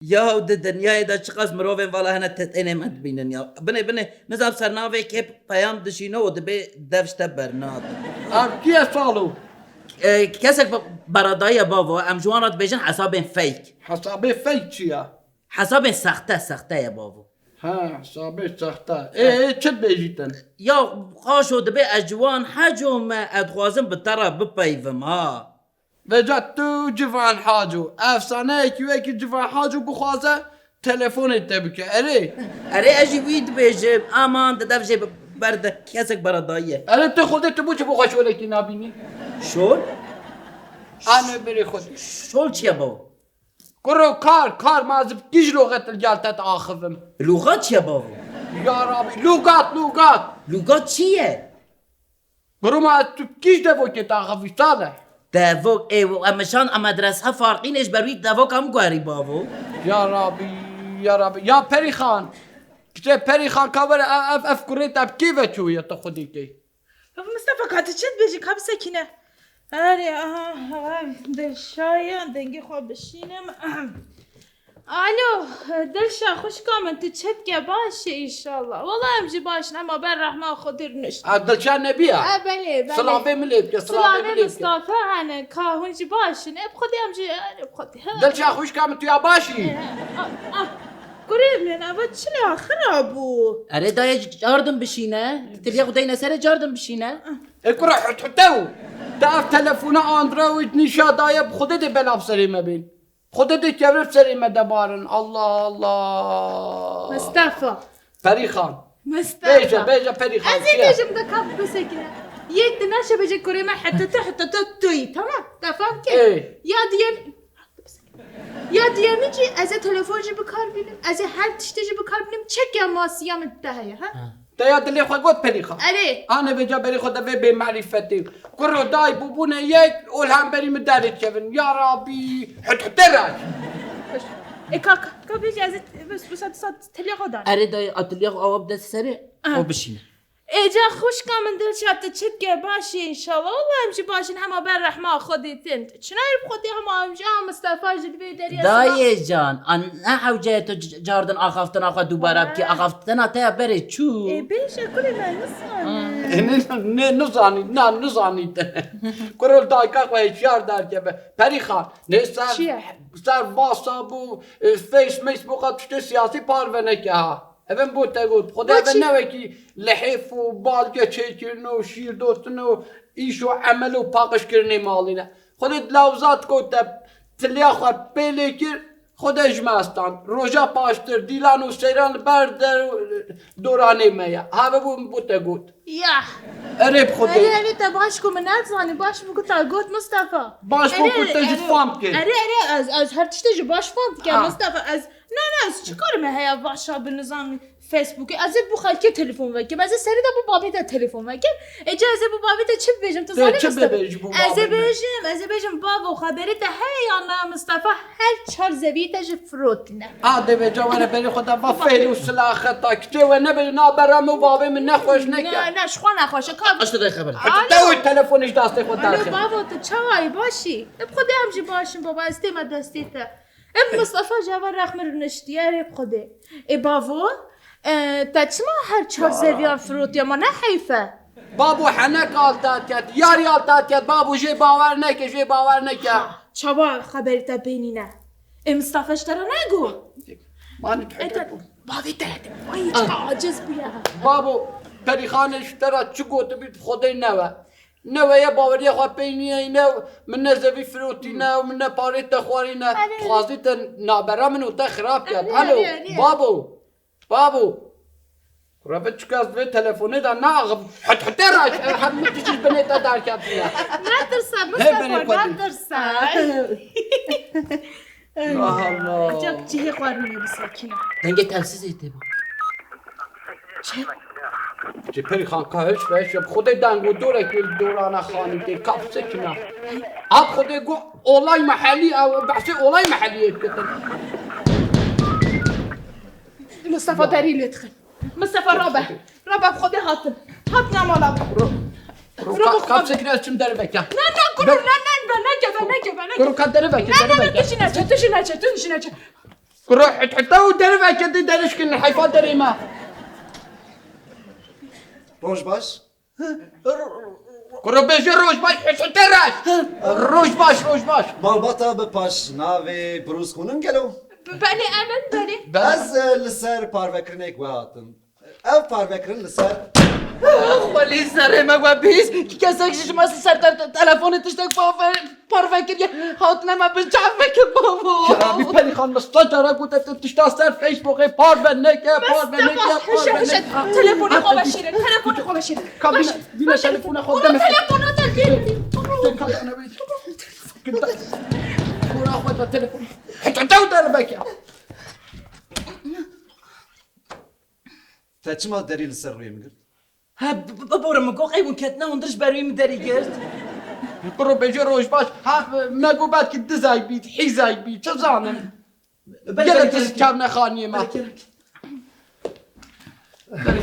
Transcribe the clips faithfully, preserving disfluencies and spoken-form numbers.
Ya di dinyayê de çiqas mirovên vala hene te-, tenê me dibînin ya. Binê, binê, nizam ser navê kê peyam dişîne û dibê dev ji te bernade. Ev kî ye salo? E, kesek be-, beradayî ye bavo, em ji wan re dibêjin hesabên fake. Hesabê fake çi ye? Hesabên sexte, sexte ye bavo. Ha, hesabê sexte. Ê, ê, çi dibêjî te? Ya qaşo dibê ez ji wan heco me, ez dixwazim bi te re bipeyvim ha. Veca tu Civan Haco, efsaneyekî wekî Civan Haco bixwaze telefonê te bike. Erê. Erê ez jî wî dibêjim, aman di dev jê berde kesek beradayî ye. Erê tu xwedê tu bû çi bo xwe şolekî nabînî? Şol? Anê birê xwe. Şol çi ye baw? Kuro kar, kar ma ez bi kîj loxet li gel te diaxivim. Luxat çi ye bavo? Ya Rabî, lugat, lugat. Lugat çi ye? Kuro ma ez tu bi kîj devokê diaxivî Salih? Devok, ê, em şan em medrese farqîn ê ji ber wî devoka min guherî bavo. Ya Rabî, ya Rabî. Ya Perîxan. Kişê Perîxan ka were ev, ev, ev kurê te bi kê ve çûye tu xwedî kê? Baba Mistefa, ka tu çi dibêjî, ka bisekîne. Erê, aha, aha, Dilşaye, dengê xwe bişînim. Alo, Dilşa, xwişka min, tu çi dike, baş î înşallah? Wela em jî baş in, hema ber rehma Xwedê rûnişt. A, Dilşa Nebiya? E, belê, belê. Silavê min lê bike, silavê min lê bike. Silavê Mistefa, hene, ka hûn jî baş in. E, bi Xwedê em jî, erê, bi Xwedê. Dilşa xwişka min, tu ya baş î? E, a, a. Kurê min, eva çi lê axira bû? Erê dayê cardin bişîne. Tiliya xwe deyne serê cardin bişîne. E kura hut hute û. Te ev telefona Android nîşa daye bi Xwedê dê bela bi serê me bên. Xwedê dê kevre bi serê me de barin. Allah Allah. Mistefa. Perîxan. Mistefa. Bêje, bêje Perîxan. Ez ê bêjim de kap bisekine. Yek di neşe bêje kurê me hetete hetete tuyî, tamam? Te fam kir? Ê. Ya diye Ya diyemî jî ez ê telefon jî bi kar bînim, ez ê her tiştê jî bi kar bînim, çekya masiya min te heye, ha? Te ya dilê xwe got Perîxan. Erê. Ane vêca berê xwe de vê bêmerîfetê. Kuro dayî bûbûne yek û li hemberî min derê dikevin. Ya Rabî, hut hute ray. E ka, ka, ka bêjî ez ê bes wisa disa teliya xwe dan. Erê dayê, a tiliya xwe awa bide serê, xwe bişîne. Ê ca xwişka min Dilşad, tu çi dike? Baş î înşallah. Wela em jî baş in, hema ber rehma Xwedê tên. Çinayê bi Xwedê hema em jî, a Mistefa jî di vê derê ya sima. Dayê can, an ne hewce ye tu c-, cardin axaftina xwe dubare bikî? Axaftina te ya berê çû. Ê bêje kurê me nizanî. Ê, ne, ne, nizanî, na, nizanî te. Kurol dayka xwe hişyar derkeve. Perîxan, ne ser, ser WhatsApp û, e, Face, Facebooka tiştê siyasî parve neke ha. Ev em bo te got. Xwedê ev ne wekî lihêf û balge çêkirin û şîrdotin û îş û emel û paqijkirinê malî ne. Xwedê dilawza dikot te tiliya xwe pê lê kir, Xwedê ji me stand. Roja paştir, dîlan û seyran li ber der doranê me ye. Have bû min bo te got. Yah! Erê bi Xwedê. Erê, erê, te baş ku min nezanî, baş min ku te got Mistefa. Baş bû ku te jî fam kir. Erê, erê, ez, ez her tiştê jî baş fam dikim Mistefa. Ez, ne, ne, ez çi karî me heye vaşa bi nizam Facebookê? Ez ê bo xelkê telefon vekim. Ez ê serê de bo babê te telefon vekim. Ê ca ez ê bo babê te çi bibêjim? Tu zanî Mistefa? Ez ê bêjim, ez ê bêjim, bavo, xeberê te heye ya na Mistefa her çar zeviyê te jî firotîne. A dê vêca were berê xwe de va fêl û silaxeta. Kitê we nebêje, na bera min û bavê min nexweş neke. Ne, ne, ji xwe nexweş e. Ka Aç te dayê xeber. Alo. Te wê telefonê ji dastê xwe Alo, derxe. Bavo, tu çawa yî? Baş î? E, bi Xwedê em jî baş in, baba, ez tême destê te. E, Mistefa ji heval rex min rûniştiye, erê bi Xwedê. E, bavo, e, te çima her çar zeviyan firotiye, ma ne heyf e? Babo, henek al te ket, yarî al te ket, babo, jê bawer neke, jê bawer neke. Çawa xeberî te pê nîne? Ê Mistefa ji te re negot? Mani Ê te, bavê te, ay çi aciz bûye. Babo, Perîxanê ji te re çi gotibî, bi Xwedê newe. Newe ye, baweriya xwe pê nîne, ne min ne zevî firotîne û min ne parê te xwarîne. Erê, erê. Dixwazî te nabera min û te xirab ket. Erê, Alo, erê, erê. Babo. Babo! Kura vê çika ez vê telefonê de naxim. Hut hutê raş, e, hemû tişt ji binê te derketine. Netirse, Hê Mistefa, berê xwedî. Netirse. Ya Allah. Cak cihê xwe rûnê bisekine. Dengê telsizê tê bû. Çi? Cê Perîxan ka hiç ve hiç ve. Xwedê deng û dorek li dorana xanî tê. Ka bisekine. Ab Xwedê got olay mehelî, ew behsê olay meheliyê dikitin. Mistefa derî lê dixin. Mistefa rabe. Rabe bi Xwedê hatin. Hatina mala. Ro, ro, Ro, ka, ka bisekine ez çim derê veke. Na, na, kuro, na, na, na, nekeve, nekeve, nekeve. Kuro ka derê veke, derê veke. Na, na, na, tu jî neçe, tu jî neçe, tu jî neçe. Kuro hit hite û derve kedî derişkin heyfa derê me. Roj baş. Kuro bêje roj baş, hit hite raş. Roj baş, roj baş. Malbata bi paş navê Brûs Xûnin gelo? Belê, em in, belê. Ez, e, li ser parvekirinek we hatim. Ev parvekirin li ser. Xwelî serê me we bihîst, kesek ji me ser te-, te-, telefonê tiştek parve-, parve kiriye. Hatine me bin çav veke bavo. Ya Rabî, Perî Xan, min sed cara gote tu tişta ser Facebookê parve neke, parve neke, Mustafa, parve hişe, hişe, neke. Telefonê xwe veşêre, telefonê xwe veşêre. Ka bîne, bîne telefona xwe deme. Telefona te dê. Kora xwe da telefon. Heta te derbeke. Te çima derî li ser rûyê min girt? Ha, b-, b-, bibore min got, ey hûn ketine hundir ji ber wî min derî girt. Kuro bêje roj baş. Ha, me got belkî dizay bî, hîzay bî, çi zanim. Belê, gelek belê, tişt belê. Çav nexaniyê me. Belê, belê.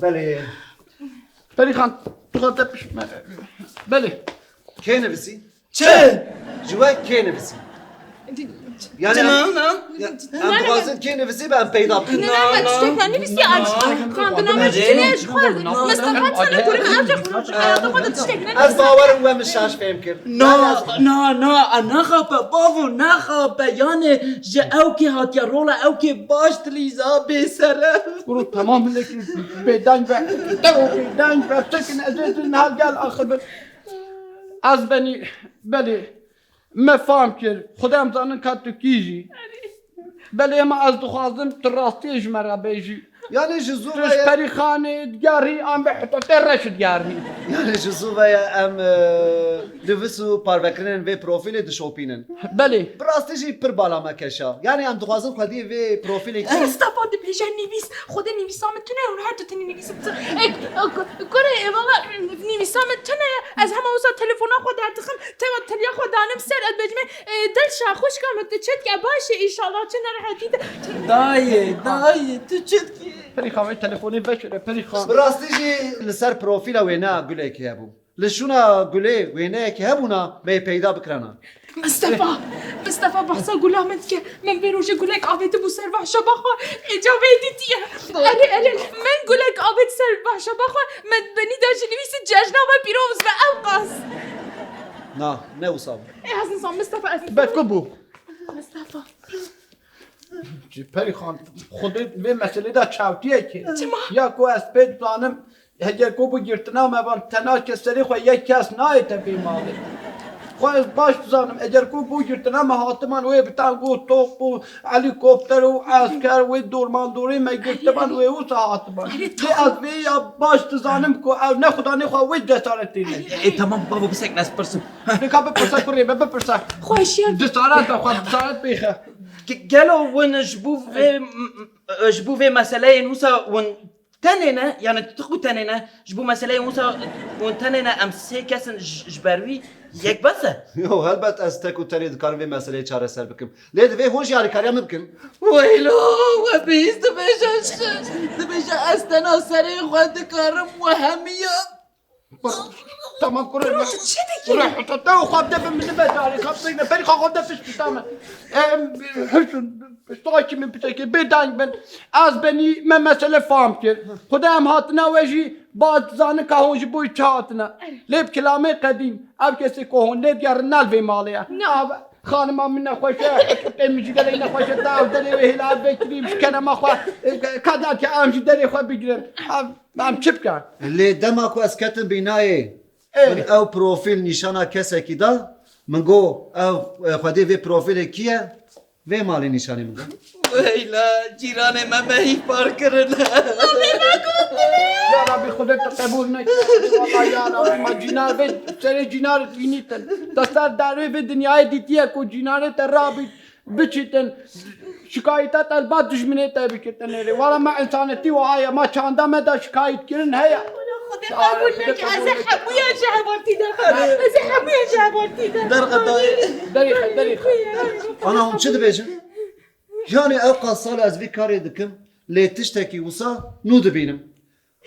Belê. Perî Xan, tu xwe te piş me. Belê. Kê nivisî? Çi? Ji we kê nivisî? Yani, na, na. Ya, em dixwazin kê nivisî be, em peyda bikin. Ne, ne, ne, tiştek nenivîsiye, em xandina me çi ne ji xwe. Mistefa çene kurim, em jî xwe ji heyata xwe de tiştek ne. Ez bawerim we min şaş fêm kir. Na, na, na, a naxape, bavo, naxape. Yani, ji ew kê hatiye rola ew kê baş dilîza bê sere. Kuro tamam, hinek bêdeng be. Te o bêdeng be, çekin ez ê din hal gel axir. Ez benî, belê. Me fam kir. Xwedê em zanin ka tu kî jî. Belê, hema ez dixwazim tu rastiyê ji me re bêjî. Yani ji zû ve ye. Tu ji Perî Xanê digerî, an be heta te reş digerî. Yani ji zû ve ye em, e, nivîs û parvekirinên vê profîlê dişopînin. Belê. Bi rastî jî pir bala me keşa. Yani em dixwazin xwediyê vê profîlê kî. Mustafa dibêje nivîs. Xwedê nivîsa min tune ye, hûn her du tenê nivîs bitin. E, e, ku-, kurê, e, valla, nivîsa min tune ye. Ez hema wisa telefona xwe derdixim. Tewa teliya xwe danim ser, ez bêjime, e, Dilşa, xwişka min, tu çi dike? Baş e, înşallah, çi nerehetî de. Dayê, dayê, tu çi dikî? Perî Xan, vê telefonê veşêre, Perî Xan. Bi rastî jî li ser profîla wêneya Gulekê hebû. Li şûna Gulê wêneyekî hebûna, me yê peyda bikirana. Mistefa, Mistefa behsa Gula min dike. Min vê rojê gulek avêtibû ser vehşa baxwe, êca wê dîtiye. Erê, erê, min gulek avêt ser vehşa baxwe, min benî de ji nivîsî cejna we pîroz be, ew qas. Na, ne wisa bû. Ê, ez nizam, Mistefa, ez nizam. Be ku bû? Mistefa. Perî Xan, Xwedê vê meselê de çewtiyekê. Çima? Ya ku ez pê dizanim, heger ku bû girtina me van, tena ke serê xwe yek kes nayête vê malê. Xwe ez baş dizanim, eger ku bû girtina me hatiman wê bi tan got top û helîkopter û esker wê dormandorê me girtiban wê wisa hatiman. Erê, lê tamam. Ez vê ya baş dizanim ku ev ne xudanê xwe wê cesaretê ne. Erê, erê. E, tamam bavo, bisekne ez pirsim. Nika bipirse kurê me, bipirse. Xweşiya. Cesaret be, xwe cesaret bêxe. Ge-, gelo hûn ji bo vê, m-, m-, ji bo vê meseleyê wisa hûn tenê ne, yani tu ku tenê ne, ji bo meseleyê wisa hûn tenê ne, em sê kes in ji, ji ber wî yek bes e? Yo, helbet ez tek û tenê dikarim vê meseleyê çareser bikim. Lê divê hûn jî alîkariya min bikin. Weylo, we bihîst dibêje, dibêje ez tena serê xwe dikarim, we hemiya. Tamam, kurê. Kuro, tu çi dikî? Kurê, heta te û xwe de bi min be darê, xwe de, berî xwe xwe de pişt pişta me. Em, hişin, pişta ki min piştekê, bê deng bin. Ez benî me mesele fam kir. Xuda em hatina we jî, ba zanin ka hûn ji bo çi hatine. Lê bi kilamê qedîm, ev kesê ku hûn lê digerin, ne li vê malê ye. Ne. Ev xanima min nexweş e, tê min jî gelek nexweş e, ta ev derê wê hêla vekirî, ji kenema xwe, e, ka derke em jî derê xwe bigirin. Ev Em çi bikin? Lê dema ku ez ketim bînayê, Ê. Min ew profîl nîşana kesekî da, min got, ev, e, xwedê vê profîlê kî ye? Vê malê nîşanî min da. Weyla, cîranê me me hîpar kirin. Ya Rabî, Xwedê te qebûl neke. Wala ya Rabî, ma cînar vê serê cînar vînîtin. Te ser derê vê dinyayê dîtiye ku cînarê te rabît. Biçitin, şikayeta te li ba dijminê te bikitin êrê. Wala me însanetî wiha ye, ma çanda me de şikayetkirin heye. Xwedê qebûl neke, ez ê hemûyan ji hevaltî de. Ez ê hemûyan ji hevaltî de. Derxe dayê. Derîxe, derîxe. Ana hûn çi dibêjin? Yani ew qas sal ez vî karê dikim, lê tiştekî wisa nû dibînim.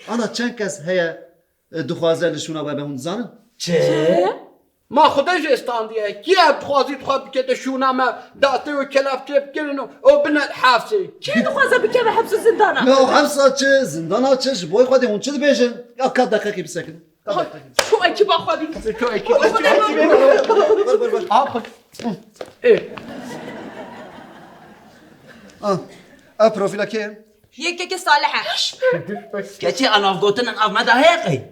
Ana çend kes heye, e, dixwaze li şûna we be, hûn dizanin? Çi? Ma Xwedê jê standiye. Kî ev dixwazî xwe bikete şûna me, destê û kelepçe bikirin û, û bine hepsê? Kê dixwaze bikeve heps û zindana? Ya hepsa çi, zindana çi, ji bo Xwedê hûn çi dibêjin? Ya ka deqekî bisekin. Ka deqekî. Şu ekiba xwe bî. Şu ekiba. Ver, ver, ver. Apa. Ê. Ah, ev profîla kê ye? Yê kekê Salih e. Keçê a navgotin av me de heye qey?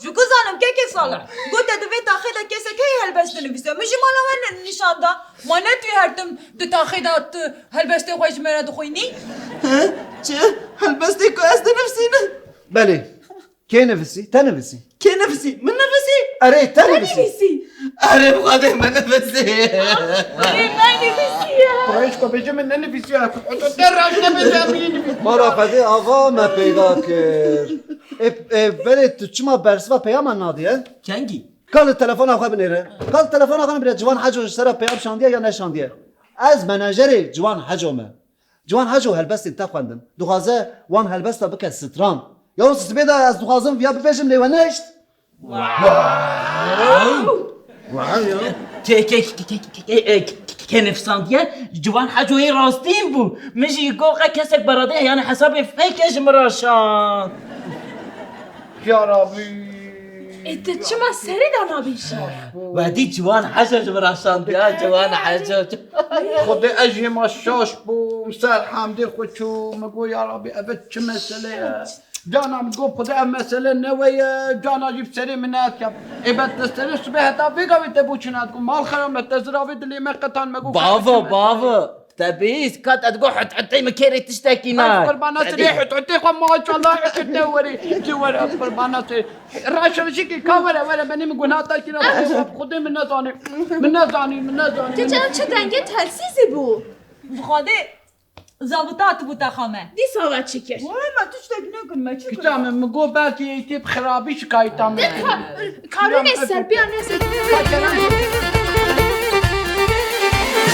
Ji ku zanim kekê Salih? Gote di vê taxê de kesek heye helbest dinivîse. Min jî mala we ne-, nîşan da. Ma ne tu her tim di taxê de tu helbestê xwe ji me re dixwînî? He? Çi? Helbestê ku ez dinivîsînim? Belê. Kê nivîsî? Te nivîsî? Kê nivîsî? Min nivîsî? Erê, te nivîsî? Nivîsî. Erê, bi Xwedê min nivîsî. Erê, me nivîsî ya. Kureyş ku bêje min nenivîsî ya. Te raşte bêje min nivîsî. Mala Xwedê ava me peyda kir. E, e, belê tu çima bersiva peyama nadî, he? Kengî? Ka li telefona xwe binêre. Ka li telefona xwe binêre. Ciwan Heco ji sera peyam şandiye ya neşandiye? Ez menajerê Ciwan Heco me. Ciwan Heco helbestên te xwendin. Dixwaze wan helbesta bike stran. Ya sibê de ez dixwazim viya bibêjim lê we nehişt. Wow! Wow ya. Ke, ke, ke, ke, ke, ke, ke, ke nifsandiye Ciwan Hecoyê rastîn bû. Min jî got qe kesek beradê, yani hesabê feyke ji min re şand. Ya Rabî. Ê, tu çima serê de nabêjî? Wedî Ciwan Heco ji min re şandiya, Ciwan Heco. Xwedê ez jê ma şaş bûm, ser hemdê xwe çû, min got, ya Rabî, ev çi mesele ye? Cana min got, Xwedê ev mesele ne we ye, cana jî bi serê min nehatiye. Ê, bet te serê sibê heta vê gavê te bû çi nedigot? Mal xera me, te ziravê dilê me qetan me got, Bavo, bavo. Te bihîst, ka te digot hut hutê min kêrê tiştekî nayê. Ez qurbana serê hut hutê xwe, maşallah, hut hutê werê. Cê were, ez qurbana serê. Raşa şikî ka were, were, benê min gunah ta kîra, Xwedê min nezanî. Min nezanî, min nezanî. Keçe ev çi dengê telsîzî bû? Bi Xwedê zabita hatibû texa me. Dîsa we çi kir? Were me tiştek nekin, me çi kir? Kita min, min got belkî ê tê bi xirabî şikayeta min. Karûnê serpiya nêzî.